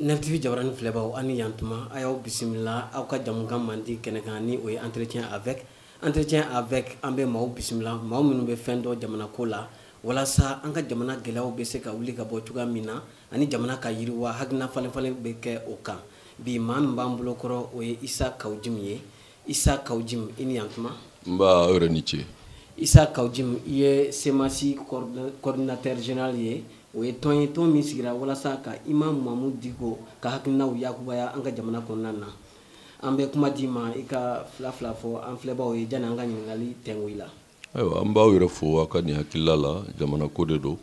9 TV jabarani filɛbaw, aw ni yantuma. A y'aw bisimila aw ka jamukan mandi kɛnɛ kan, ni o ye entretien avec. Entretien avec, an bɛ maaw bisimila, maaw minnu bɛ fɛn dɔn jamana ko la, walasa an ka jamana gɛlɛyaw bɛ se ka wuli ka bɔ cogoya min na, ani jamana ka yiriwa, hakilina falen falen bɛ kɛ o kan. Bi, maa min b'an bolo kɔrɔ, o ye Isa Kaw Jim ye. Isa Kaw Jim, i ni yantuma. N ba, aw yɛrɛ ni ce. Isa Kaw Jim, i ye CMAS coordinateur général ye. O ye tɔn ye, tɔn min sigira walasa ka Imam Mahmoud Dicko ka hakilinaw yakubaya an ka jamana kɔnɔna na. An bɛ kuma d'i ma, i ka fila fila fɔ an filɛbaw ye, janni an ka ɲininkali tɛngu i la. Ayiwa, an b'aw yɛrɛ fo aw ka nin hakilila la. Jamana ko de don.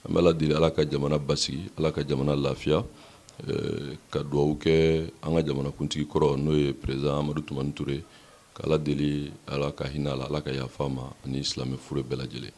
An bɛ Ala deli, Ala ka jamana basigi, Ala ka jamana lafiya, ka dugawu kɛ an ka jamana kuntigi kɔrɔ, n'o ye président Amadu Tumani Ture, ka Ala deli, Ala ka hinɛ a la, Ala ka yafa a ma, ani silamɛ fure bɛɛ lajɛlen.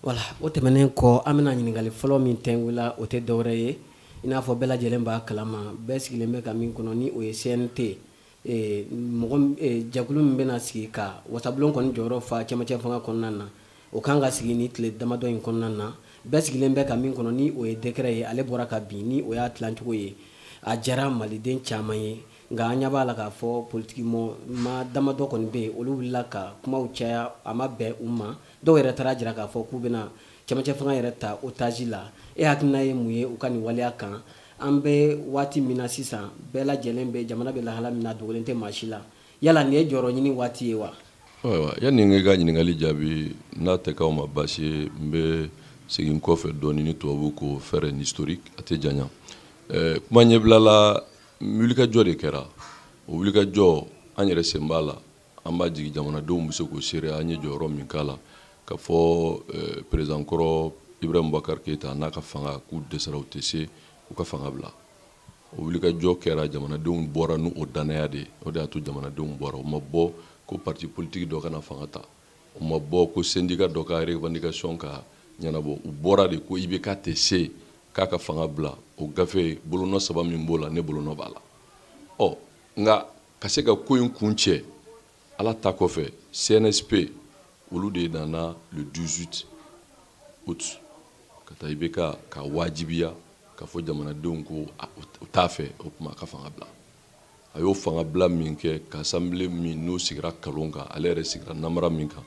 Wala, o tɛmɛnen kɔ, an bɛna ɲininkali fɔlɔ min tɛngu la, o tɛ dɔwɛrɛ ye, i n'a fɔ bɛɛ lajɛlen b'a kalama, bɛɛ sigilen bɛ ka min kɔnɔ, ni o ye CNT, mɔgɔ jɛkulu min bɛna sigi ka wasabulon kɔni jɔyɔrɔ fa cɛmancɛ fanga kɔnɔna na. O kan ka sigi ni tile damadɔ in kɔnɔna na. Bɛɛ sigilen bɛ ka min kɔnɔ, ni o ye décret ye, ale bɔra ka bin, ni o y'a tilancogo ye. A diyara maliden caman ye, nka an ɲɛ b'a la k'a fɔ politiki ma damadɔ kɔni bɛ yen, olu wulila ka kumaw caya, a ma bɛn u ma. Dɔw yɛrɛ taara jira k'a fɔ k'u bɛna cɛmancɛ fanga yɛrɛ ta otage la. E hakilina ye mun ye u ka nin waleya kan? An bɛ waati min na sisan, bɛɛ lajɛlen bɛ jamana bɛ lahala min na, dogolen tɛ maa si la. Yala nin ye jɔyɔrɔ ɲini waati ye wa? Ayiwa, yanni n ka ɲininkali jaabi, n'a tɛ k'aw ma baasi ye, n bɛ segin kɔfɛ dɔɔni, ni tubabu ko faire un historique. A tɛ janya. Kuma ɲɛbila la, wulikajɔ de kɛra. O wulikajɔ, an yɛrɛ sen b'a la. An b'a jigi jamanadenw bɛ se k'o seere, an ye jɔyɔrɔ min k'a la, ka fɔ président kɔrɔ Ibrahim Boubacar Keïta n'a ka fanga k'u dɛsɛra, u tɛ se, u ka fanga bila. O wulikajɔ kɛra, jamanadenw bɔra n'o danaya de ye. O de y'a to jamanadenw bɔra. U ma bɔ ko parti politique dɔ kana fanga ta, u ma bɔ ko syndicat dɔ ka revendication ka ɲɛnabɔ. U bɔra de ko IBK tɛ se, k'a ka fanga bila. O gafe bolonɔ saba min b'o la, ne bolonɔ b'a la. Ɔ nka ka se ka ko in kun cɛ, Ala ta kɔfɛ, CNSP olu de nana le 18 août ka taa IBK ka wajibiya k'a fɔ jamanadenw ko u t'a fɛ, o tuma a ka fanga bila. A y'o fanga bila min kɛ, ka assemblée min n'o sigira kalon kan, ale yɛrɛ sigira namara min kan,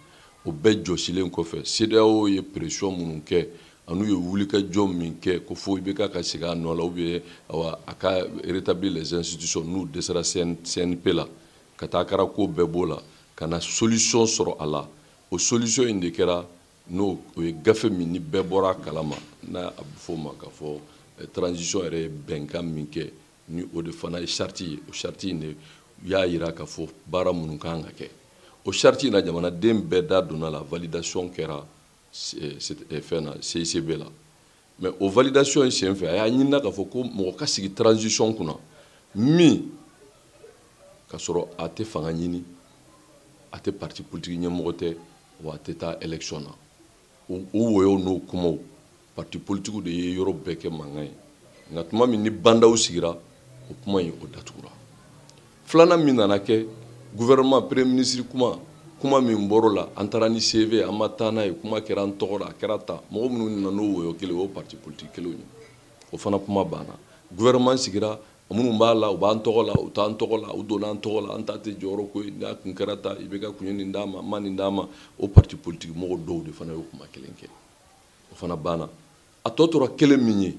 o bɛɛ jɔsilen kɔfɛ, CEDEAO ye pression minnu kɛ, an'u ye wulikajɔ min kɛ ko fo IBK ka segin a nɔ la, ou bien awa a ka rétablir les institutions, n'u dɛsɛra CNP la, ka taa kɛra ko bɛɛ b'o la, ka na solution sɔrɔ a la. O solution in de kɛra n'o o ye gafe min ni bɛɛ bɔra a kalama, n'a a bɛ fɔ o ma k'a fɔ transition yɛrɛ ye bɛnkan min kɛ, ni o de fana ye charte ye. O charte in de y'a jira k'a fɔ baara minnu kan ka kɛ. O charte in na, jamanaden bɛɛ da donna la. Validation kɛra fɛn na, CICB la. Mais o validation in senfɛ, a y'a ɲinina k'a fɔ ko mɔgɔ ka sigi transition kunna min ka sɔrɔ a tɛ fanga ɲini, a tɛ parti politique ɲɛmɔgɔ tɛ, wa a tɛ taa élection na. O wɔyɔw n'o kumaw, parti politique de ye yɔrɔ bɛɛ kɛ mankan ye. Nka tuma min ni bandaw sigira, o kuma in o datugura. Filanan min nana kɛ, gouvernement, premier ministre kuma, kuma min bɔr'o la, an taara ni CV, an ma taa n'a ye, kuma kɛra an tɔgɔ la, a kɛra tan. Mɔgɔ minnu nana n'o wɔyɔ kelen, o parti politique kelenw ye, o fana kuma banna. Gouvernement sigira, minnu b'a la, u b'an tɔgɔ la, u t'an tɔgɔ la, u donna an tɔgɔ la, an ta tɛ jɔyɔrɔ ko ye. N'a kun kɛra tan, IBK kun ye nin d'a ma, ma nin d'a ma, o parti politique mɔgɔ dɔw de fana y'o kuma kelen kɛ, o fana banna. A tɔ tora kelen min ye,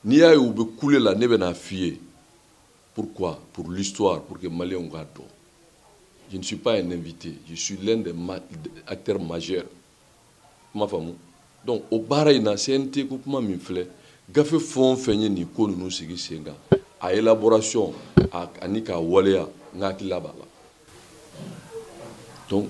n'i y'a ye u bɛ kule la, ne bɛ n'a f'i ye pourquoi, pour l'histoire, pour que Maliens k'a dɔn. Je ne suis pas un invité, je suis l'un des acteurs majeurs. Kuma faamu? Donc o baara in na, CNT ko kuma min filɛ, gafe fɛn o fɛn ye nin ko ninnu sigi sen kan, a élaboration ani k'a waleya, n ka hakilila b'a la. Donc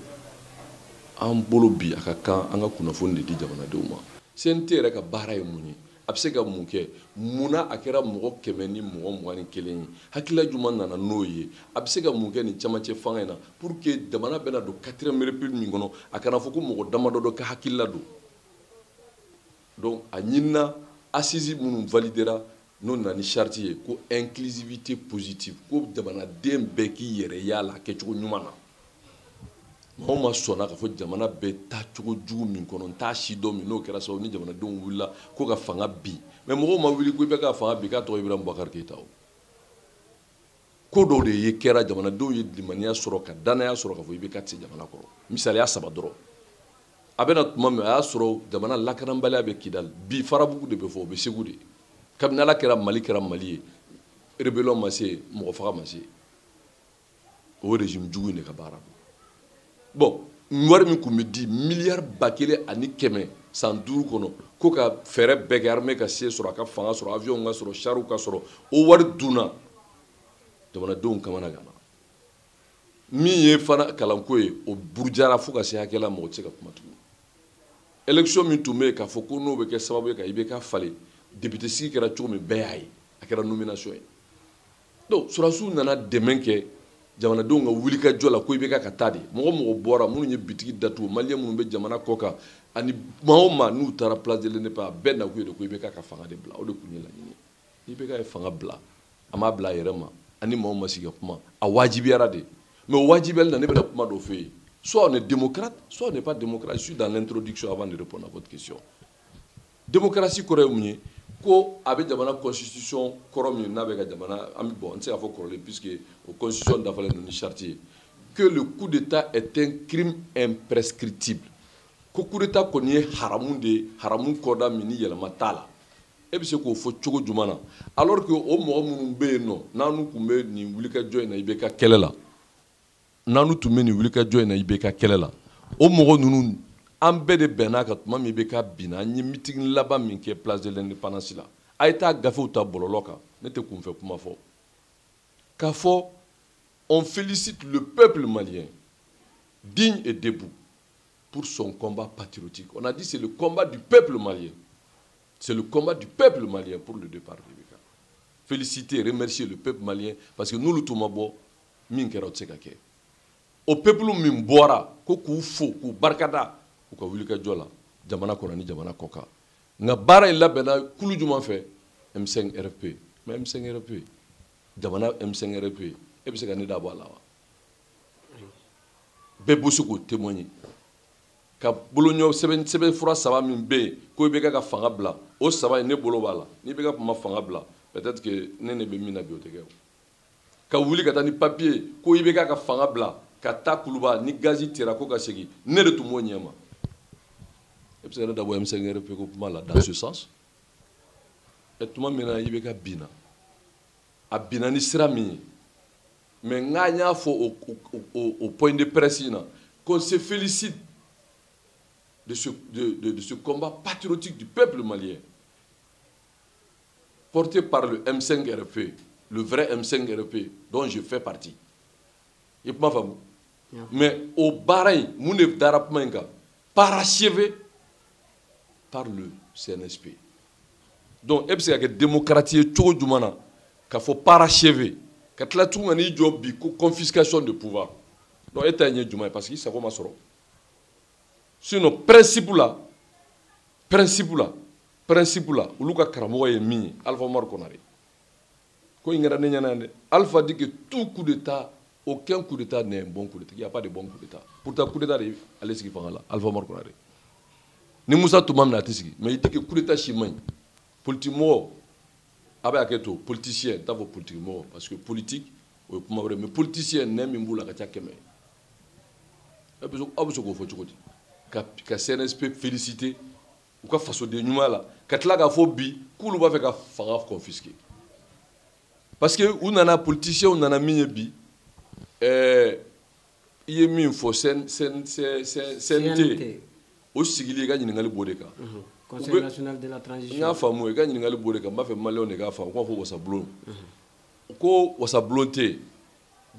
an bolo bi, a ka kan an ka kunnafoni de di jamanadenw ma. CNT yɛrɛ ka baara ye mun ye? A bɛ se ka mun kɛ? Munna a kɛra mɔgɔ 121 ye? Hakilila jumɛn nana n'o ye? A bɛ se ka mun kɛ nin camancɛ fanga in na, pour que jamana bɛna don quatrième république min kɔnɔ, a kana fɔ ko mɔgɔ damadɔ dɔ ka hakilila don? Donc a ɲinina assise minnu validera, n'o nana ni charte ye ko inclusivité positive, ko jamanaden bɛɛ k'i yɛrɛ y'a la kɛcogo ɲuman na. Maaw ma sɔnna k'a fɔ jamana bɛ taa cogo jugu min kɔnɔ, n t'a si dɔn min n'o kɛra sababu ni jamanadenw wulila ko ka fanga bin. Mais mɔgɔw ma wuli ko i bɛ ka fanga bin k'a tɔgɔ Ibrahim Boubacar Keïta. O Ko dɔw de ye kɛra jamanadenw ye limaniya sɔrɔ ka danaya sɔrɔ k'a fɔ IBK tɛ se jamana kɔrɔ. Misaliya 3 dɔrɔn. A bɛna tuma min a y'a sɔrɔ jamana lakanabaliya bɛ Kidali, bi Farabugu de bɛ fɔ, o bɛ Segu de. Kabini Ala kɛra Mali kɛra Mali ye, rébellion ma se, mɔgɔ faga ma se. O régime jugu in de ka baara don. Bon, wari min tun bɛ di miliyari 1100 san 5 kɔnɔ ko ka fɛɛrɛ bɛɛ kɛ armée ka se sɔrɔ, a ka fanga sɔrɔ, avion ka sɔrɔ, chars ka sɔrɔ, o wari dunna jamanadenw kamana ganna. Min ye fana kalanko ye, o burujara fo ka se hakɛ la, mɔgɔ tɛ se ka kuma tugun. Élection min tun bɛ yen k'a fɔ ko n'o bɛ kɛ sababu ye ka IBK falen, député sigi kɛra cogo min bɛɛ y'a ye, a kɛra nomination ye. Donc sɔrɔdasiw nana dɛmɛ kɛ jamanadenw ka wulikajɔ la ko IBK ka taa de. Mɔgɔ mɔgɔ bɔra, minnu ye bitigi datugu, maliyɛn minnu bɛ jamana kɔ kan, ani maa o maa n'u taara place de l'Indépendance, a bɛɛ nakun ye de ko IBK ka fanga de bila. O de tun ye laɲini ye. IBK ye fanga bila, a m'a bila a yɛrɛ ma, ani maaw ma sigi ka kuma, a wajibiyara de. Mais o wajibiyali la, ne bɛna kuma dɔ f'e ye. Soit on est démocrate, soit on n'est pas démocrate. Je suis dans l'introduction avant de répondre à votre question. Démocratie kɔrɔ ye mun ye? Ko a bɛ jamana constitution kɔrɔ min n'a bɛ ka jamana an bɛ bon, n tɛ se k'a fɔ kɔrɔlen puisque o constitution dafalen don ni charte ye, que le coup d'État est un crime imprescriptible. Ko coup d'État kɔni ye haramu de ye, haramu kɔda min ni yɛlɛma t'a la. E bɛ se k'o fɔ cogo jumɛn na, alors que o mɔgɔ minnu bɛ yen nɔ, n'an tun bɛ nin wulikajɔ in na IBK kɛlɛ la, n'an tun bɛ nin wulikajɔ in na IBK kɛlɛ la, o mɔgɔ ninnu an bɛɛ de bɛn'a kan tuma min IBK binna, an ye meeting laban min kɛ place de l'Indépendance la. A ye taa gafew ta bɔlɔlɔ kan, ne tɛ kunfɛ kuma fɔ. K'a fɔ on félicite le peuple malien digne et debout pour son combat patriotique. On a dit c'est le combat du peuple malien. C'est le combat du peuple malien pour le départ de l'IBK. Féliciter, remercier le peuple malien parce que nous le tun ma bɔ min kɛra o tɛ se ka kɛ. O peuple min bɔra ko k'u fo k'u barikada u ka wulikajɔ la jamana kɔnɔ ni jamana kɔ kan. Nka baara in labɛnna kulu jumɛn fɛ? M5 RFP. Mais M5 RFP, jamana M5 RFP, e bɛ se ka ne da bɔ a la wa? Bɛɛ bɛ se k'o témoigner. Ka boloɲɔ sɛbɛn fura 3 min bɛ yen ko IBK ka fanga bila, o 3 in ne bolo b'a la. Ni IBK tun ma fanga bila, peut-être que ne bɛ min na bi o tɛ kɛ o. Ka wuli ka taa ni papier ko IBK ka fanga bila ka taa Kuluba ni gazi tira ko ka segin, ne de tun b'o ɲɛma. E bɛ se ka ne dabɔ M5 RFP ko kuma la dans ce sens? Ɛ tuma min na IBK binna, a binna ni sira min ye, mais n k'an y'a fɔ o point de presse in na qu'on se félicite de ce combat patriotique du peuple malien porté par le M5 RFP, le vrai M5 RFP dont je fais partie. I kuma faamu? Mais o baara in, mun de dara kuma in kan? Parachevé par le CNSP. Donc e bɛ se ka kɛ démocrate ye cogo jumɛn na k'a fɔ parachevé, ka tila tuguni ka n'i jɔ bi ko confiscation de pouvoir? Donc e ta in ye jumɛn ye? Parce que i sago ma sɔrɔ. Sinon principe la, olu ka karamɔgɔ ye min ye, Alpha Umaru Konare. Ko in kɛra ne ɲɛna yan dɛ. Alpha dit que tout coup d'État, aucun coup d'État n'est un bon coup d'État. Il n'y a pas de bon coup d'État. Pourtant coup d'État de ale sigi fanga la, Alpha Umaru Konare. Ni Musa tun ma minɛ a tɛ sigi, mais il dit que coup d'État si man ɲi. Politique mɔgɔ, a bɛ hakɛ to, politicien, n t'a fɔ politique mɔgɔ, parce que politique o ye kuma wɛrɛ, mais politicien nɛn min b'u la ka ca 100. Aw bɛ se k'o fɔ cogo di? Ka CNSP féliciter u ka fasoden ɲuman la, ka tila k'a fɔ bi k'olu b'a fɛ ka fanga confisquer. Parce que u nana, politiciens nana min ye bi, i ye min fɔ CNT o sigili, i ka ɲininkali b'o de kan. Conseil national de la transition. N y'a faamu, i ka ɲininkali b'o de kan. N b'a fɛ maliyɛnw de k'a faamu, u k'a fɔ wasabulon. Ko wasabulon tɛ yen.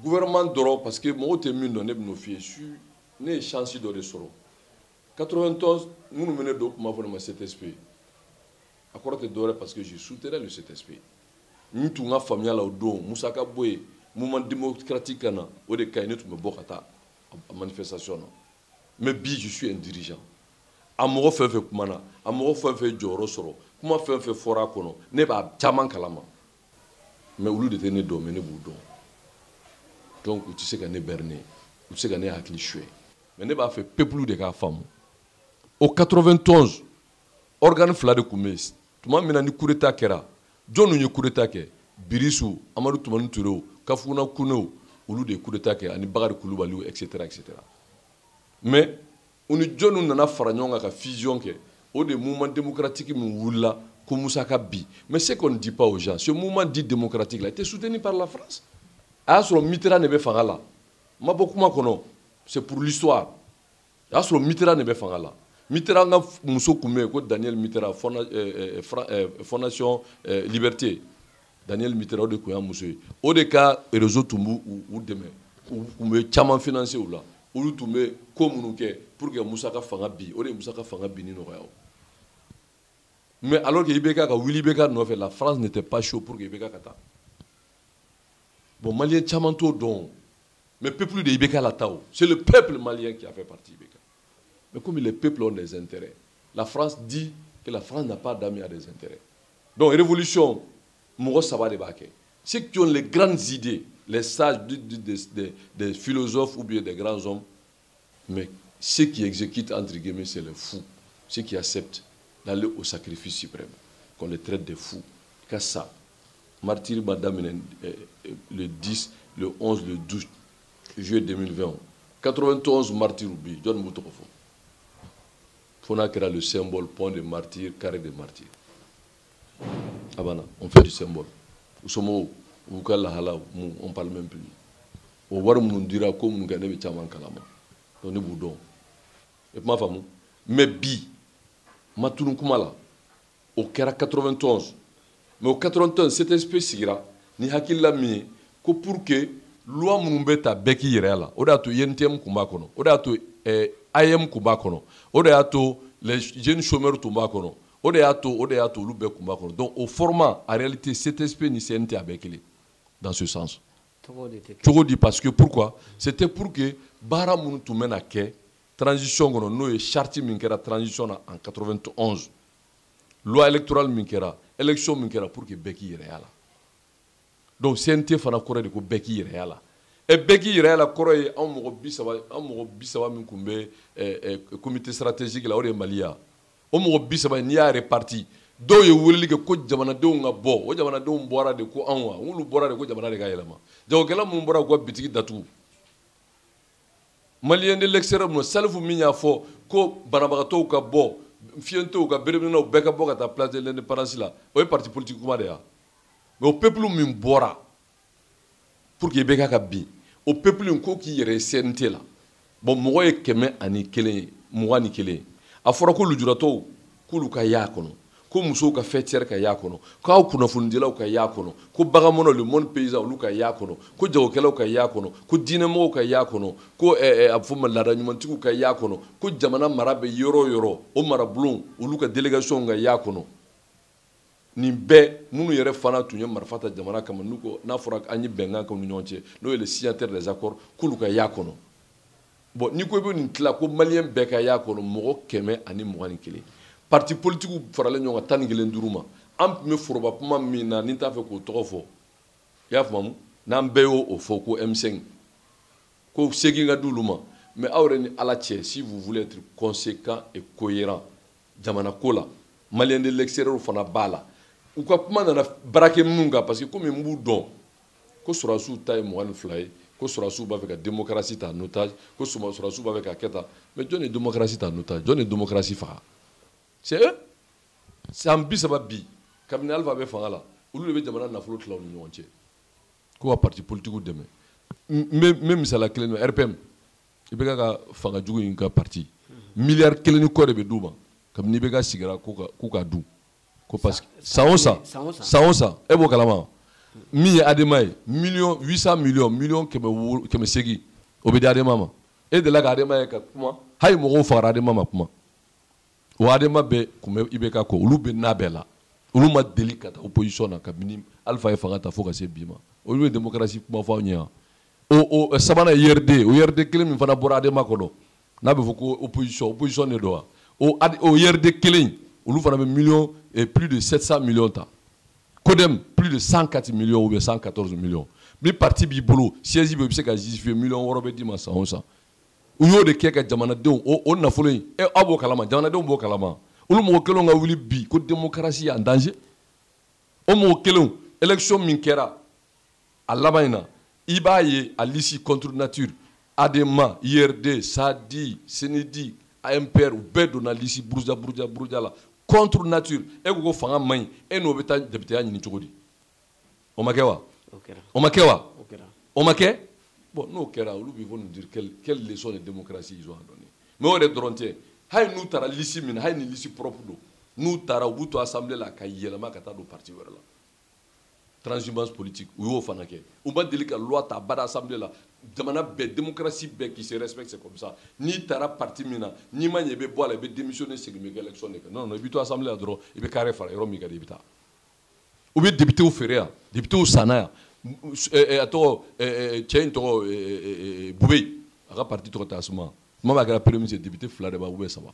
Gouvernement dɔrɔn, parce que mɔgɔw tɛ min dɔn, ne bɛ n'o f'i ye. Ne ye chance dɔ de sɔrɔ. 91 minnu bɛ ne don, u tun b'a fɔ ne ma CTSP. A kɔrɔ tɛ dɔwɛrɛ parce que je soutenais le CTSP. N tun ka faamuya la o don, Musa ka bɔ yen, mouvement démocratique ka na, o de ka ɲi, ne tun bɛ bɔ ka taa manifestation na. Mais bi, je suis un dirigeant. A mɔgɔ fɛn fɛn kumana, a mɔgɔ fɛn fɛn jɔyɔrɔ sɔrɔ, kuma fɛn fɛn fɔra a kɔnɔ, ne b'a caman kalama. Mais olu de tɛ ne dɔn, mais ne b'u dɔn. Donc u tɛ se ka ne berner, u tɛ se ka ne hakili suɲɛ. Mais ne b'a fɛ peuple de k'a faamu. O 91 organe 2 de tun bɛ yen. Tuma min na ni coup d'état kɛra, jɔnni ye coup d'état kɛ? Birisu, Amadu Tumani Ture, Kafuna Kunew, olu de ye coup d'état kɛ, ani Bakari Kulubaliw, et cetera, et cetera. Mais u ni jɔnniw nana fara ɲɔgɔn kan ka fusion kɛ? O de mouvement démocratique min wulila ko Moussa ka bi. Mais ce qu'on ne dit pas aux gens, ce mouvement dit démocratique là était soutenu par la France. A y'a sɔrɔ Mitterrand de bɛ fanga la. N ma bɔ kuma kɔnɔ, c'est pour l'histoire. A y'a sɔrɔ Mitterrand de bɛ fanga la. Mitterrand ka muso tun bɛ yen ko Daniel Mitterrand, Fondation Liberté. Daniel Mitterrand, o de tun y'a muso ye. O de ka réseau tun b'u u dɛmɛ, u tun bɛ caman financer u la. Olu tun bɛ ko minnu kɛ pour que Moussa ka fanga bi, o de ye Moussa ka fanga binni nɔgɔya o. Mais alors que IBK ka wuli IBK nɔfɛ, la France n'était pas chaud pour que IBK ka taa. Bon, Malien caman t'o dɔn, mais peuple de IBK la taa o. C'est le peuple malien qui a fait partie IBK. Mais comme les peuples ont des intérêts, la France dit que la France n'a pas d'âme, a des intérêts. Donc révolution, mɔgɔ saba de b'a kɛ. Ceux qui ont les grandes idées, les sages, des philosophes ou bien des grands hommes, mais ceux qui exécutent, entre guillemets, c'est les fous, ceux qui acceptent d'aller au sacrifice suprême, qu'on les traite de fous. Ka sa martyr ma daminɛ le 10, le 11, le 12 juillet 2020. 91 martyrs bi, jɔn b'u tɔgɔ fɔ? Fo n'a kɛra le symbole, point de martyr, carré de martyr. A banna, on fait du symbole. U somɔgɔw, u ka lahala mun, on parle même plus. O wari minnu dira, ko minnu kɛ, ne bɛ caman kalama, donc ne b'u dɔn. E kuma faamu? Mais bi ma tunu kuma la, o kɛra 91. Mais o 91, CTSP sigira ni hakilila min ye, ko pour que loi minnu bɛ ta, bɛɛ k'i yɛrɛ la. O de y'a to UNTM tun b'a kɔnɔ, o de y'a to AM tun b'a kɔnɔ, o de y'a to les jeunes chômeurs tun b'a kɔnɔ, o de y'a to, o de y'a to olu bɛɛ tun b'a kɔnɔ. Donc o format, en réalité, CTSP ni CNT, a bɛɛ kelen dans ce sens. Cogo di? Parce que pourquoi? C'était pour que baara minnu tun bɛna kɛ transition kɔnɔ, n'o ye charte min kɛra transition na en 91, loi électorale min kɛra, élection min kɛra, pour que bɛɛ k'i yɛrɛ y'a la. Donc CNT fana kɔrɔ de ko bɛɛ k'i yɛrɛ y'a la. Ɛ, bɛɛ k'i yɛrɛ y'a la kɔrɔ ye, anw mɔgɔ 30, an mɔgɔ 30 min tun bɛ comité stratégique la, o de ye Mali ya. O mɔgɔ 30, n'i y'a réparti, dɔw ye weleli kɛ ko jamanadenw ka bɔ. O jamanadenw bɔra de ko anw wa, olu bɔra de ko jamana de ka yɛlɛma. Jagokɛla minnu bɔra k'u ka bitigi datugu, Malien de l'extérieur mun, Salifu min y'a fɔ ko banabagatɔw ka bɔ, fiyentɔw ka bereminɛw bɛɛ ka bɔ ka taa place de l'Indépendance la, o ye parti politique kuma de ya. Mais o peuple min bɔra pour que IBK ka bin, o peuple in ko k'i yɛrɛ ye CNT la. Bon, mɔgɔ ye 101 ye, 21 ye. A fɔra ko lujuratɔw k'olu ka y'a kɔnɔ, ko musow ka fêtière ka y'a kɔnɔ, k'aw kunnafonidilaw ka y'a kɔnɔ, ko baganmɔnɔ, le monde paysan, olu ka y'a kɔnɔ, ko jagokɛlaw ka y'a kɔnɔ, ko diinɛmɔgɔw ka y'a kɔnɔ, ko a bɛ fɔ ma laada ɲumantigiw ka y'a kɔnɔ, ko jamana mara bɛ yɔrɔ o yɔrɔ, o marabulon olu ka délégation ka y'a kɔnɔ. Nin bɛɛ, minnu yɛrɛ fana tun ye marifa ta jamana kama, n'u ko n'a fɔra an ye bɛnkan kɛ u ni ɲɔgɔn cɛ, n'o ye les signataires des accords, k'olu ka y'a kɔnɔ. Bon, n'i ko i bɛ nin tila ko Malien bɛɛ ka y'a kɔnɔ, mɔgɔ 121, parti politique faralen ɲɔgɔn kan 11 duuru ma. An tun bɛ foroba kuma min na, ni n t'a fɛ k'o tɔgɔ fɔ, i y'a faamu, n'an bɛɛ y'o fɔ ko M5, ko segin ka d'olu ma. Mais aw yɛrɛ ni Ala cɛ, si vous voulez être conséquent et cohérent jamana ko la, Malien de l'extérieur fana b'a la. U ka kuma nana baara kɛ minnu kan, parce que komi n b'u dɔn, ko sɔrɔdasiw ta ye 22 ye, ko sɔrɔdasiw b'a fɛ ka démocratie ta en otage, ko sɔrɔdasiw b'a fɛ ka kɛ tan. Mais jɔn ye démocratie ta en otage? Jɔn ye démocratie faga? C'est eux. San 30 bi, kabini Alpha bɛ fanga la, olu de bɛ jamana nafolo tila u ni ɲɔgɔn cɛ ko ka parti politique dɛmɛ. N bɛ misaliya kelen di. RPM, i bɛ ka fanga jugu in ka parti, miliyari 1 ni kɔ de bɛ d'u ma kabini i bɛ ka sigira k'u ka dun, ko parce que san o san, san o san, e b'o kalama. Min ye ADEMA ye, miliyɔn 800 miliyɔn, miliyɔn 800, o bɛ di ADEMA ma. E delila ka ADEMA ye ka kuma? Hali mɔgɔw fagara, ADEMA ma kuma. O ADEMA bɛɛ kun bɛ IBK kɔ, olu bɛ n'a bɛɛ la. Olu ma deli ka taa opposition na kabini Alpha ye fanga ta fo ka se bi ma. Olu ye démocratie kuma fɔ anw ye yan. O sabanan ye URD. O URD kelen min fana bɔra ADEMA kɔnɔ, n'a bɛ fɔ ko opposition, opposition de don wa? O URD kelen, olu fana bɛ miliyɔn, plus de 700 millions ta. CODEM, plus de 104 millions ou bien 114 millions. Ni parti b'i bolo, siège bɛ, i bɛ se ka justifier, miliyɔn 6 bɛ d'i ma san o san. U y'o de kɛ ka jamanadenw o nafolo in, e aw b'o kalama, jamanadenw b'o kalama. Olu mɔgɔ kelenw ka wuli bi ko démocratie en danger. O mɔgɔ kelenw, élection min kɛra a laban in na. I b'a ye a liste contre nature, ADEMA, IRD, SADI, CNID, AMPR, u bɛɛ donna liste buruja buruja buruja la contre nature. E ko ko fanga man ɲi, e n'o bɛ taa députéya ɲini cogo di? O ma kɛ wa? O ma kɛ wa? O ma kɛ? Bon, n'o kɛra, olu b'i vont nous dire quelle leçon de démocratie ils ont à donner. Mais o yɛrɛ dɔrɔn tɛ, hali n'u taara liste min na, hali ni liste propre don, n'u taara, u b'u to assemblée la ka yɛlɛma ka taa don parti wɛrɛ la. Transhumance politique, u y'o fana kɛ. U ma deli ka loi ta bada assemblée la. Jamana bɛɛ, démocratie bɛɛ qui se respecte, c'est comme ça. N'i taara parti min na, n'i ma ɲɛ, i bɛ bɔ a la, i bɛ démissionner, segin bɛ kɛ élection de kɛ. Non non, i bɛ to assemblée la dɔrɔn, i bɛ carré fara yɔrɔ min ka di, i bɛ taa. U bɛ députés feere yan, députés sanna yan. A tɔgɔ, cɛ in tɔgɔ Bubey, a ka parti tɔgɔ tɛ Asuma. Tuma min a kɛra premier ministre, député 2 de b'a ou bien 3.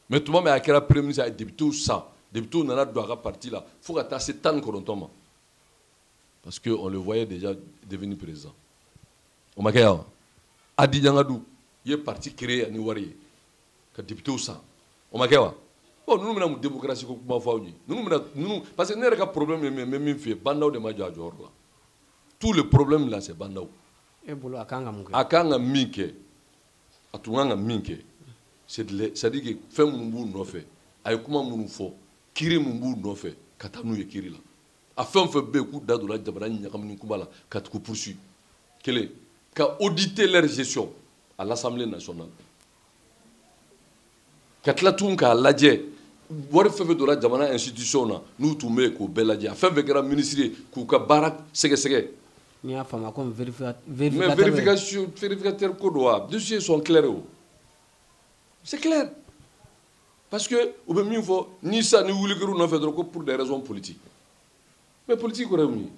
Mais tuma min a kɛra premier ministre, a ye députés san, députés nana don a ka parti la fo ka taa se 19 ma. Parce qu'on le voyait déjà devenir président. O ma kɛ yan wa? Adi Ɲangadu ye parti créé ni wari ye ka députés san. O ma kɛ wa? Bon, ninnu bɛna mun démocratie ko kuma fɔ aw ye? Ninnu bɛna ninnu, parce que ne yɛrɛ ka problème ye min ye, n bɛ min f'i ye, Bah N'Daw de ma jɔ a jɔyɔrɔ la. Tout le problème là, c'est Bah N'Daw. E bolo, a kan ka mun kɛ? A kan ka min kɛ, a tun kan ka min kɛ, c'est à dire que fɛn minnu b'u nɔfɛ, a ye kuma minnu fɔ, kiiri min b'u nɔfɛ, ka taa n'u ye kiiri la. A fɛn o fɛn bɛ yen k'u da donna jamana ɲagamini kuma la, ka tugu poursuite. Kelen, ka auditer leur gestion à l'Assemblée nationale, ka tila tuguni k'a lajɛ wari fɛn fɛn donna jamana institution na, n'u tun bɛ yen, k'o bɛɛ lajɛ. A fɛn fɛn kɛra ministre ye, k'u ka baara sɛgɛsɛgɛ. N'i y'a faamu, comme Mais vérification, vérificateur ko don wa? Dossiers sont clairs o, c'est clair, parce que u bɛ min fɔ ni sa ni wuli kɛr'u nɔfɛ dɔrɔn, ko pour des raisons politiques. Mais politique kɔrɔ ye mun ye?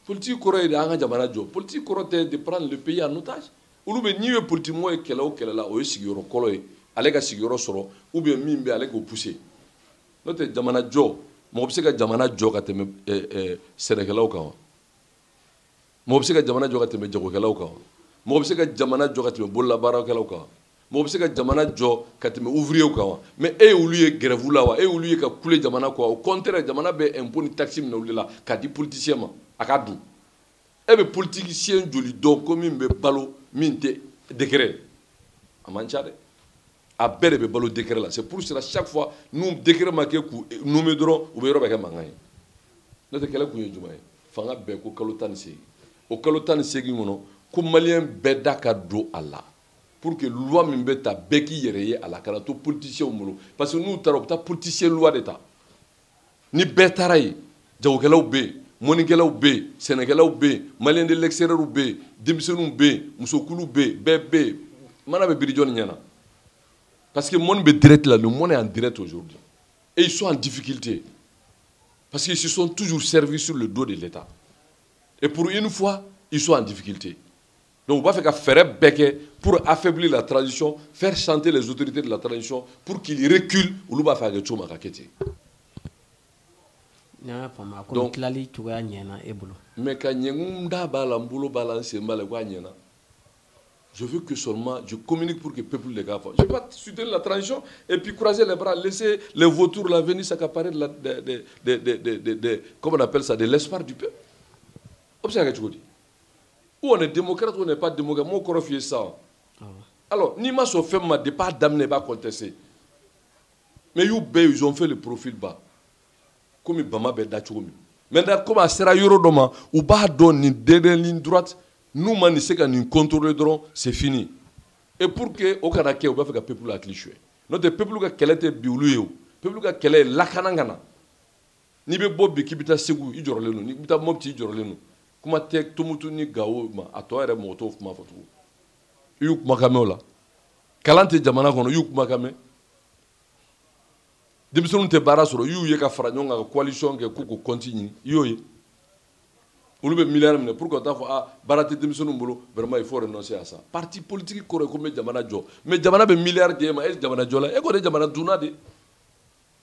Politique kɔrɔ ye de an ka jamana jɔ. Politique kɔrɔ tɛ de prendre le pays en otage. Olu bɛ n'i ye politique mɔgɔ ye kɛlɛ o kɛlɛ la, o ye sigiyɔrɔ kɔlɔ ye, ale ka sigiyɔrɔ sɔrɔ ou bien min bɛ ale k'o pousser. N'o tɛ, jamana jɔ, mɔgɔ bɛ se ka jamana jɔ ka tɛmɛ sɛnɛkɛlaw kan wa? Mɔgɔ bɛ se ka jamana jɔ ka tɛmɛ jagokɛlaw kan wa? Mɔgɔ bɛ se ka jamana jɔ ka tɛmɛ bololabaarakɛlaw kan wa? Mɔgɔ bɛ se ka jamana jɔ ka tɛmɛ ouvrier kan wa? Mais e y'olu ye grève la wa? E y'olu ye ka kule jamana kɔ? Au contraire, jamana bɛ impôt ni taxe minɛ olu de la k'a di politicien ma a ka dun. E bɛ politicien joli dɔn ko min bɛ balo min tɛ décret? A man ca dɛ. A bɛɛ de bɛ balo décret la. C'est pour cela, chaque fois n'u décret ma kɛ k'u nommer dɔrɔn, u bɛ yɔrɔ bɛɛ kɛ mankan ye. N'o tɛ, kɛlɛ kun ye jumɛn ye? Fanga bɛɛ ko kalo 18, o kalo 18 kɔnɔ, ko malien bɛɛ da ka don a la pour que loi min bɛ ta, bɛɛ k'i yɛrɛ ye a la, kana to politiciens bolo. Parce que n'u taara, u bɛ taa politicien loi de ta. Ni bɛɛ taara yen, jagokɛlaw bɛ yen, mɔnikɛlaw bɛ yen, sɛnɛkɛlaw bɛ yen, malien de l'extérieur bɛ yen, denmisɛnninw bɛ yen, musokuluw bɛ yen, bɛɛ bɛ yen. Mana bɛ biri jɔnni ɲɛna? Parce que mɔni bɛ direct la, le monde est en direct aujourd'hui et ils sont en difficulté parce qu'ils se sont toujours servis sur le dos de l'État et pour une fois ils sont en difficulté. Donc u b'a fɛ ka fɛɛrɛ bɛɛ kɛ pour affaiblir la transition, faire chanter les autorités de la transition pour qu'ils reculent. Olu b'a fɛ a kɛ cogo min, a ka kɛ ten. N'a y'a faamu, a ko tilali cogoya ɲɛna e bolo? Mais ka ɲɛ, n da b'a la, n bolo b'a la, n sen b'a la, k'a ɲɛna. Je veux que seulement je communique pour que le peuple les gars. Je ne vais pas soutenir la transition et puis croiser les bras, laisser les vautours là venir s'accaparer de la, de, comment on appelle ça, de l'espoir du peuple. Ou on est démocrate ou on n'est pas démocrate. Moi, je ça. Alors, ni ma fait ma départ d'amener pas contester. Mais ils ont fait le profil bas. Comme Bama bɛ da cogo min. Maintenant, comme a sera yɔrɔ dɔ ma, u b'a dɔn nin dernière ligne droite, n'u ma nin se ka nin contrôler dɔrɔn, c'est fini. Et pour que o kana kɛ, u b'a fɛ ka peuple hakili suɲɛ. N'o tɛ, peuple ka kɛlɛ tɛ bi olu ye o. Peuple ka kɛlɛ ye lakana ka na. N'i bɛ bɔ bi k'i bɛ taa Segu, i jɔrɔlen don. N'i bɛ taa Mopti, i jɔrɔlen don. Kuma tɛ Tomutu ni Gawo ma, a tɔ yɛrɛ mɔgɔ t'o kuma fɔ tugun. I y'u kumakan mɛn o la. Kalan tɛ jamana kɔnɔ, i y'u kumakan mɛn. Denmisɛnninw tɛ baara sɔrɔ, i y'u ye ka fara ɲɔgɔn kan ka coalition kɛ k'u k'o compte ɲini, i y'o ye. Olu bɛ miliyari minɛ pour que ka taa fɔ ah, baara tɛ denmisɛnninw bolo, vraiment il faut renoncer à ça. Parti politique kɔrɔ ye ko n bɛ jamana jɔ, mais jamana bɛ miliyari di e ma, e jamana jɔ la, e kɔni ye jamana dunna de.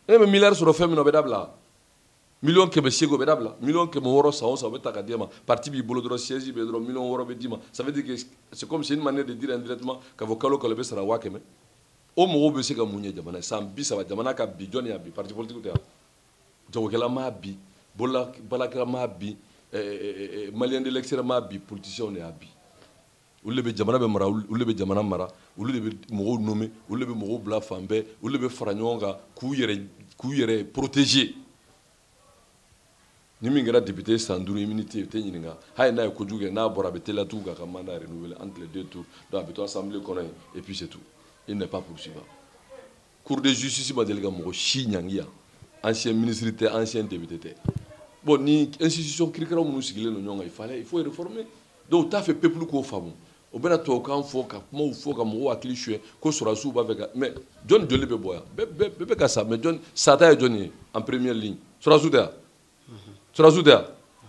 E bɛ miliyari sɔrɔ fɛn min na, o bɛ dabila. 800 000 o bɛ dabila. 600 000 san o san, o bɛ ta ka d'e ma. Parti b'i bolo dɔrɔn, siège bɛ dɔrɔn, 6 million bɛ d'i ma. Ça veut dire que c'est comme, c'est une manière de dire indirectement k'a fɔ kalo kalo i bɛ sara 100 000. O mɔgɔw bɛ se ka mun ɲɛ jamana ye? San 30 jamana ka bi, jɔnni y'a bi? Parti politique tɛ wa? Jagokɛla m'a bi, bolola baarakɛla m'a bi. Malien de l'extérieur m'a bi, politiciens de y'a bi. Olu de bɛ jamana bɛ mara, olu de bɛ jamana mara, olu de bɛ mɔgɔw nommer, olu de bɛ mɔgɔw bila fan bɛɛ, olu de bɛ fara ɲɔgɔn kan k'u yɛrɛ protéger. Ni min kɛra député san 5, immunité, o tɛ ɲininka. Hali n'a ye kojugu kɛ, n'a bɔra, a bɛ teliya tugun k'a ka mandat renouveler entre les deux tours. Donc a bɛ to assemblée kɔnɔ yen et puis c'est tout, il n'est pas poursuivable. Cour de justice ma deli ka mɔgɔ si ɲangi yan, ancien ministre tɛ, ancien député tɛ. Bon, ni institution kirikaraw minnu sigilen don ɲɔgɔn kan, il faut réformer. Donc u t'a fɛ peuple k'o faamu. O bɛna tubabukan fɔ ka kumaw fɔ ka mɔgɔw hakili suɲɛ ko sɔrɔdasiw b'a fɛ ka, mais jɔnni joli bɛ bɔ yan? Bɛɛ bɛɛ bɛ ka sa, mais jɔnni sata ye jɔnni ye en première ligne? Sɔrɔdasiw tɛ yan, sɔrɔdasiw tɛ yan.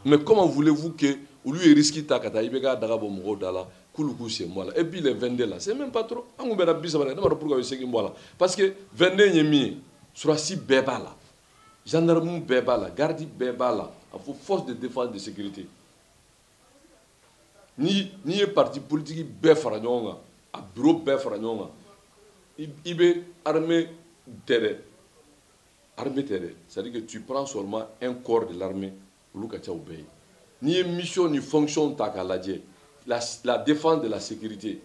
Mais comment voulez-vous que olu ye risque ta ka taa IBK daga bɔ mɔgɔw da la k'olu k'u sen bɔ a la? Et puis les 22 là, c'est même pas trop. An kun bɛnna 30 la, ne m'a dɔn pourquoi u ye 8 bɔ a la, parce que 22 ye min ye, sɔrɔdasi bɛɛ b'a la, gendarme bɛɛ b'a la, garde bɛɛ b'a la, a fɔ force de défense de sécurité. Ni ye parti politique bɛɛ fara ɲɔgɔn kan, a bureau bɛɛ fara ɲɔgɔn kan, i bɛ armée tɛ dɛ, armée tɛ dɛ, c'est à dire que tu prends seulement un corps de l'armée, olu ka ca o bɛɛ ye. N'i ye mission ni fonction ta k'a lajɛ, la défense de la sécurité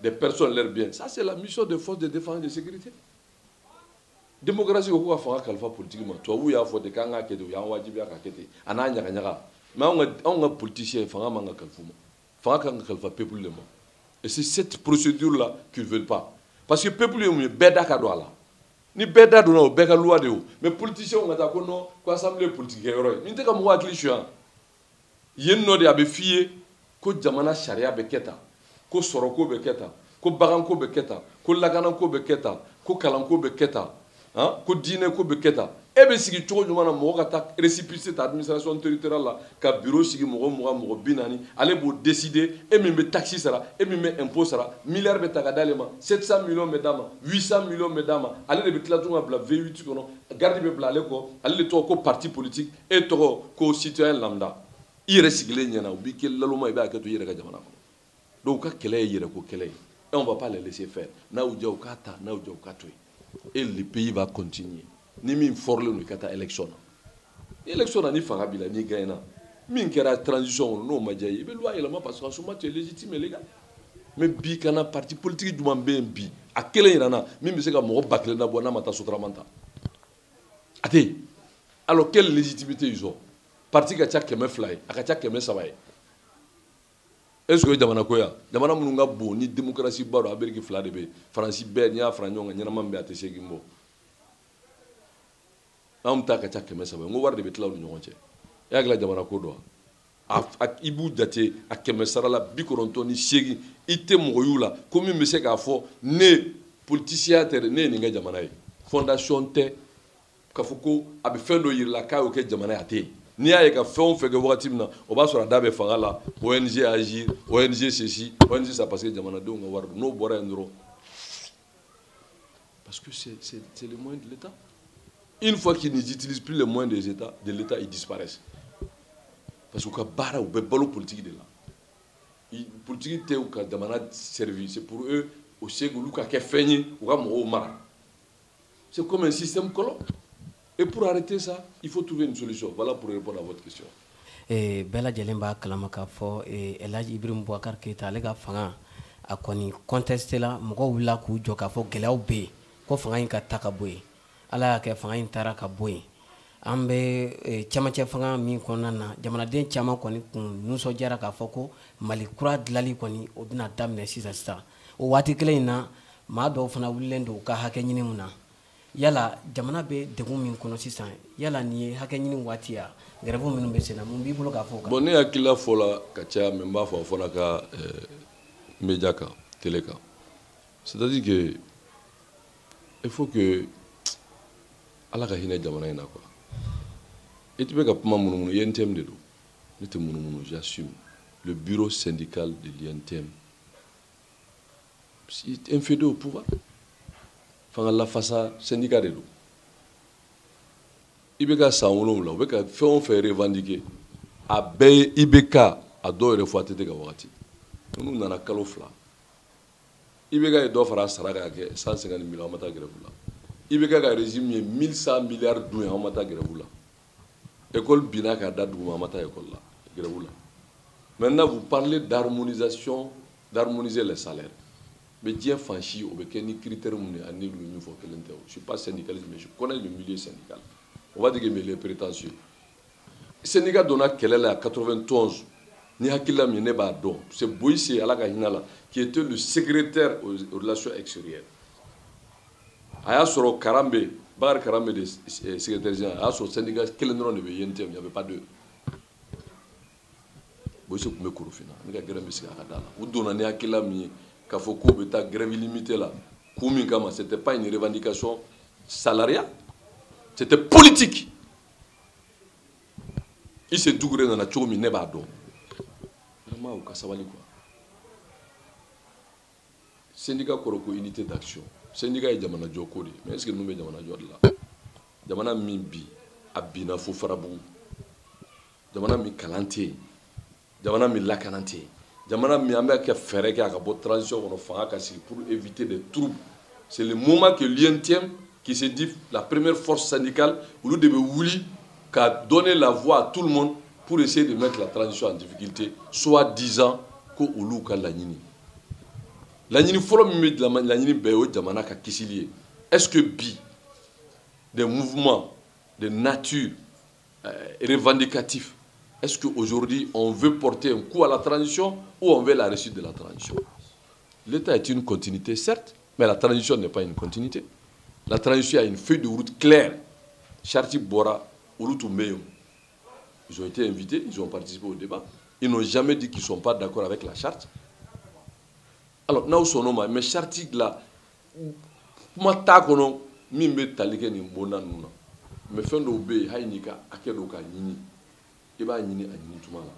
des personnes, leurs biens, ça c'est la mission des forces de défense et de sécurité. Démocratie ko k'u ka fanga kalifa politique ma, tubabuw y'a fɔ ten k'an k'a kɛ ten, u y'an wajibiya k'a kɛ ten, a n'a ɲaga ɲaga. Mais anw ka politicien, fanga man ka kalifa u ma, fanga kan ka kalifa peuple de ma. Et c'est cette procédure là qu'ils veulent pas, parce que peuple ye mun ye? Bɛɛ da ka don a la. Ni bɛɛ da donna, o bɛɛ ka loi de ye o. Mais politiciens ka taa ko non, ko assemblée ye politique kɛyɔrɔ ye, nin tɛ ka mɔgɔ hakili suɲɛ yen nɔ de. A bɛ f'i ye ko jamana sariya bɛ kɛ tan, ko sɔrɔko bɛ kɛ tan, ko baganko bɛ kɛ tan, ko lakanako bɛ kɛ tan, ko kalanko bɛ kɛ tan, han, ko diinɛko bɛ kɛ tan. E bɛ sigi cogo jumɛn na, mɔgɔ ka taa récépissé ta administration territoriale la ka bureau sigi, mɔgɔ 20, mɔgɔ 40, ale b'o décider? E min bɛ taxe sara, e min bɛ impôt sara, milliard bɛ ta ka d'ale ma, 700 millions bɛ d'a ma, 800 millions bɛ d'a ma, ale de bɛ tila tuguni ka bila V8 kɔnɔ, garde bɛ bila ale kɔ, ale de tɔgɔ ko parti politique, e tɔgɔ ko citoyen lambda. I yɛrɛ sigilen ɲɛna, u b'i kɛ laloma, i b'a kɛ to i yɛrɛ ka jamana kɔnɔ. Donc u ka kɛlɛ ye yɛrɛko kɛlɛ ye et on va pas les laisser faire. N'a y'u diya, u k'a ta, n'a y'u diya, u k'a to yen, et le pays va continuer. Ni min fɔrilen don, i ka taa élection na. Ni élection na, ni fanga b'i la, n'i gagne na, min kɛra transition kɔnɔ, n'o ma diya i ye, i bɛ loi yɛlɛma, parce que en ce moment tu es légitime et légal. Mais bi, kana parti politique jumɛn bɛ yen bi, a kelen yira n na, min bɛ se ka mɔgɔ 1000 labɔ n'a ma taa Sotrama ta? A tɛ yen. Alors quelle légitimité ils ont? Parti ka ca 200 ye, a ka ca 300 ye. Est ce que o ye jamana ko ye? Jamana minnu ka bon ni démocratie ba don, Amérique fila de bɛ yen, Faransi bɛɛ, n'i y'a fara ɲɔgɔn kan, ɲɛnama min bɛ yen, a tɛ 8 bɔ. Anw ta ka ca 300 ye. N ko wari de bɛ tila u ni ɲɔgɔn cɛ. E hakili la jamana ko don wa? I b'u jate a kɛmɛ sara la 98, i tɛ mɔgɔ y'u la ko min bɛ se k'a fɔ ne politicien tɛ dɛ, ne ye nin kɛ jamana ye. Fondation tɛ k'a fɔ ko a bɛ fɛn dɔ yir'i la k'a y'o kɛ jamana ye, a tɛ yen. N'i y'a ye ka fɛn o fɛn kɛ wagati min na, o b'a sɔrɔ a da bɛ fanga la, ONG Agir, ONG ceci, ONG ça, parce que jamanadenw ka wari don. N'o bɔra yen dɔrɔn, parce que c'est le moyen de l'État. Une fois qu'ils n'utilisent plus les moyens des États, de l'État, ils disparaissent, parce que u ka baara, u bɛ balo politique de la. Politique tɛ u ka jamana servir, c'est pour eux o se olu ka kɛ fɛn ye, u ka mɔgɔw mara. C'est comme un système colon. Et pour arrêter ça, il faut trouver une solution. Voilà pour répondre à votre question. Bɛɛ lajɛlen b'a kalama k'a fɔ El Hadj Ibrahim Boubacar Keïta, ale ka fanga a kɔni contesté la, mɔgɔw wulila k'u jɔ k'a fɔ gɛlɛyaw bɛ yen, ko fanga in ka ta ka bɔ yen. Ala y'a kɛ, fanga in taara ka bɔ yen. An bɛ cɛmancɛ fanga min kɔnɔna na, jamanaden caman kɔni kun nisɔndiyara k'a fɔ ko Mali kura dilanli kɔni, o bɛna daminɛ sisan sisan. O waati kelen in na, maa dɔw fana wulilen don u ka hakɛ ɲini mun na. Yala jamana bɛ degun min kɔnɔ sisan, yala nin ye hakɛ ɲini waati ya, grève minnu bɛ sen na, mun b'i bolo k'a fɔ o kan? Bon, ne hakilila fɔ la ka caya, mais n b'a fɔ a fana ka média kan, télé kan, c'est à dire que il faut que Ala ka hinɛ jamana in na quoi. I tɛ bɛ ka kuma munumunu, UNTM de don, ne tɛ munumunu, j'assume. Le bureau syndical de l'UNTM inféodé au pouvoir, fanga lafasa syndicat de don. I bɛ ka san 7, u bɛ ka fɛn o fɛn revendiquer, a bɛɛ ye IBK, a dɔw yɛrɛ fɔ ATT ka wagati. Ninnu nana kalo 2, IBK ye dɔ fara a sara kan ka kɛ 150 millions, an ma taa grève la. IBK ka régime ye 1100 milliards dun ye, an ma taa grève la. École binna k'a da duguma, an ma taa école la. grève la. Maintenant, vous parlez d'harmonisation, d'harmoniser les salaires. Mais diɲɛ fan si, o bɛ kɛ ni critère mun ye, ani n'olu ye min fɔ, kelen tɛ o. Je suis pas syndicaliste, mais je connais le milieu syndical. On va dire que mais il est prétentieux. Syndicat donna kɛlɛ la 91 ni hakilila min, ne b'a dɔn, c'est Boyise, Ala ka hinɛ la, qui était le secrétaire aux relations extérieures. A y'a sɔrɔ Karanbe, Bakari Karanbe de secrétaire général. A y'a sɔrɔ syndicat kelen dɔrɔn de bɛ UNTM, il n'y avait pas deux. Boyise tun bɛ Korofina, ne ka grève bɛ sigi a ka da la. U donna ni hakilila min ye k'a fɔ k'u bɛ taa grève illimitée la kun min kama, c'était pas une revendication salariale, c'était politique. Isse Doucouré nana cogo min, ne b'a dɔn. Vraiment, u ka sabali quoi. Syndicat kɔrɔ ko unité d'action. Syndicat ye jamana jɔ ko de ye, mais est ce que ninnu bɛ jamana jɔ de la? Jamana min bi a binna fo Farabugu, jamana min kalan tɛ yen, jamana min lakana tɛ yen, jamana min an bɛ kɛ fɛɛrɛ kɛ a ka bɔ transition kɔnɔ, fanga ka sigi pour éviter des troubles. C'est le moment que l'UNTM, qui se dit la première force syndicale, olu de bɛ wuli ka donner la voix à tout le monde pour essayer de mettre la transition en difficulté, soi-disant ko olu ka laɲini. Laɲini fɔlɔ min bɛ laɲini bɛɛ ye, o jamana ka kisili ye. Est-ce que bi des mouvements de nature revendicatifs, est-ce qu'aujourd'hui on veut porter un coup à la transition ou on veut la réussite de la transition? L'État est une continuité, certes, mais la transition n'est pas une continuité. La transition a une feuille de route claire. Charte bɔra, olu tun bɛ yen. Ils ont été invités, ils ont participé au débat. Ils n'ont jamais dit qu'ils ne sont pas d'accord avec la charte. Alors, n'aw sɔnn'o ma, mais charte la kuma t'a kɔnɔ min bɛ tali kɛ nin bonda ninnu na. Mais fɛn dɔw bɛ yen, hali n'i ka hakɛ dɔw ka ɲini, i b'a ɲini a ɲini tuma la.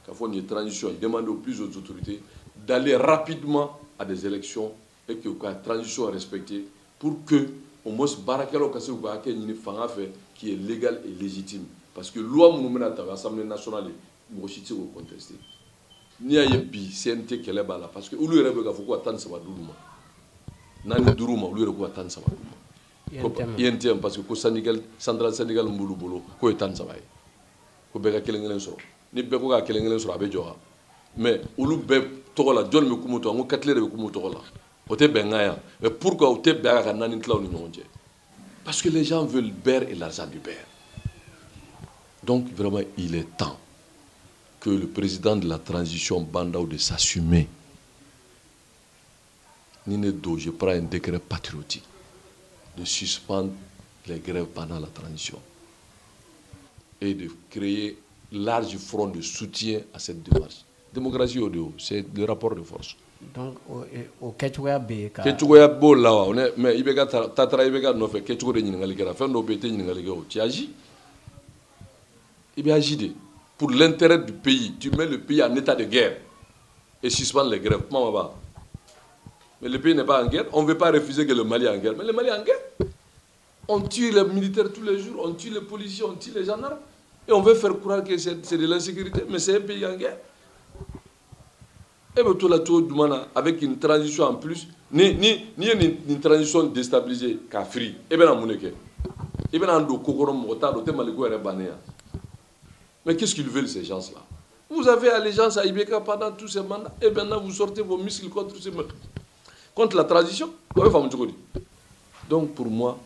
K'a fɔ nin ye transition, demander aux plus hautes autorités d'aller rapidement à des élections et que ka transition respectée pour que au moins baarakɛlaw ka se k'u ka hakɛ ɲini fanga fɛ, qui est légal et légitime. Parce que loi minnu bɛna ta o ye Assemblée nationale ye, mɔgɔ si tɛ se k'o contester. N'i y'a ye bi CNT kɛlɛ b'a la, parce que olu yɛrɛ bɛ k'a fɔ ko ka 13 d'olu ma, naani duuru ma, olu yɛrɛ ko ka 13 d'u ma. UNTM, parce que ko syndical, centrale syndicale min b'olu bolo, k'o ye 13 ye, ko bɛɛ ka kelen kelen sɔrɔ. Ni bɛɛ ko ka kelen kelen sɔrɔ, a bɛ jɔ wa? Mais olu bɛɛ tɔgɔ la, jɔnni bɛ kuma u tɔgɔ? N ko Katile de bɛ kuma u tɔgɔ la, o tɛ bɛnkan yan. Mais pourquoi u tɛ bɛn a kan ka naani tila u ni ɲɔgɔn cɛ? Parce que les gens veulent beurre et l'argent du beurre. Donc vraiment, il est temps que le président de la transition, Bah N'Daw, de s'assumer. Ni ne don, je prends un décret patriotique de suspendre les grèves pendant la transition et de créer large front de soutien à cette démarche. Démocratie o de o, c'est le rapport de force. Donc o kɛcogoya bɛ yen ka Kɛcogoya b'o la wa? Mais i bɛ ka ta taara i bɛ ka nɔfɛ kɛcogo de ɲininkali kɛra. Fɛn dɔw bɛ yen, i tɛ ɲininkali kɛ o, tu agis. I bɛ agir de pour l'intérêt du pays. Tu mets le pays en état de guerre et suspends les grèves. Kuma ma ban. Mais le pays n'est pas en guerre. On ne veut pas refuser que le Mali est en guerre, mais le Mali est en guerre. On tue les militaires tous les jours, on tue les policiers, on tue les gendarmes et on veut faire croire que c'est de l'insécurité, mais c'est un pays en guerre. E bɛ to la cogo jumɛn na avec une transition en plus? Ni ye nin transition déstabiliser k'a firi, e bɛna mun de kɛ? I bɛna an don ko kɔrɔ, mɔgɔ t'a dɔn, o tɛ Maliko yɛrɛ bannen yan. Mais qu'est-ce qu'ils veulent, ces gens-là? Vous avez allégeance à IBK pendant tous ces mandats et maintenant vous sortez vos missiles contre la transition. O bɛ faamu cogo di? Donc pour moi,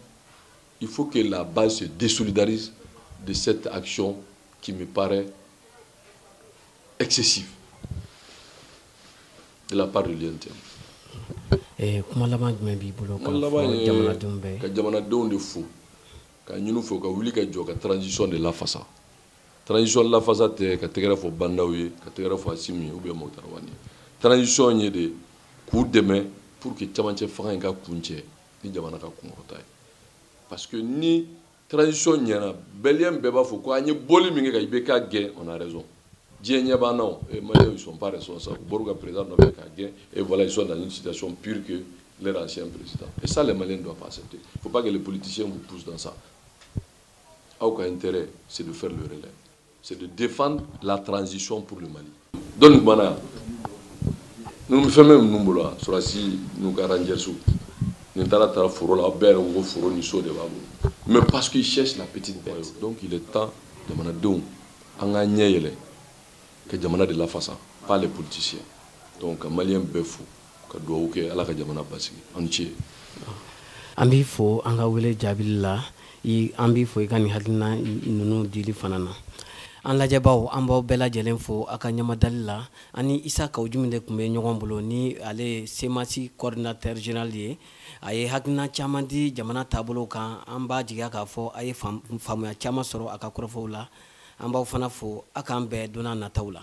il faut que la base se désolidarise de cette action qui me paraît excessive de la part de l'UNTM. Kuma laban jumɛn b'i bolo ka Kuma laban fɔ ye jamanadenw bɛɛ? Ka jamanadenw de fo, ka ɲini fo ka wuli ka jɔ ka transition de lafasa. Transition lafasa tɛ ka tɛgɛrɛ fɔ Bah N'Daw ye, ka tɛgɛrɛ fɔ Assimi ye ou bien Moctar Ouane ye. Transition ye de k'u dɛmɛ pour que cɛmancɛ fanga in ka kuncɛ ni jamana ka kunkɔrɔta ye. Parce que ni transition ɲɛna, Malien bɛɛ b'a fɔ ko an ye bɔli min kɛ ka IBK gɛn, on a raison. Diɲɛ ɲɛ b'an na o. Et Maliens, ils sont pas responsables. U bɔr'u ka président nɔfɛ k'a gɛn et voilà, ils sont dans une situation pire que leur ancien président. Et ça, les Maliens ne doivent pas accepter. Il faut pas que les politiciens vous poussent dans ça. Aw ka intérêt, c'est de faire le relais, c'est de défendre la transition pour le Mali. Donc nin kumana yan, ninnu fɛn bɛ ninnu bolo wa, sɔrɔdasi n'u ka rangers, nin taara foro la, aw bɛɛ yɛrɛ ko foro ni so de b'a bolo, mais parce qu'ils cherchent la petite bête. Donc il est temps, jamanadenw, an k'an ɲɛ yɛlɛ. Ka jamana de lafasa, pas les politiciens. Donc ka Malien bɛɛ fo, ka dugawu kɛ, Ala ka jamana basigi. Aw ni ce. An b'i fo an ka wele jaabili la. An b'i fo i ka nin hakilina ninnu dili fana na. An lajɛbaw, an b'aw bɛɛ lajɛlen fo a ka ɲamadali la. Ani Isa Kawujimi de tun bɛ ɲɔgɔn bolo, ni ale ye CMAS coordinateur général ye. A ye hakilina caman di jamana taabolo kan. An b'a jigiya k'a fɔ a ye faamuya caman sɔrɔ a ka kɔrɔfɔw la. An b'aw fana fo. A k'an bɛn don nataw la.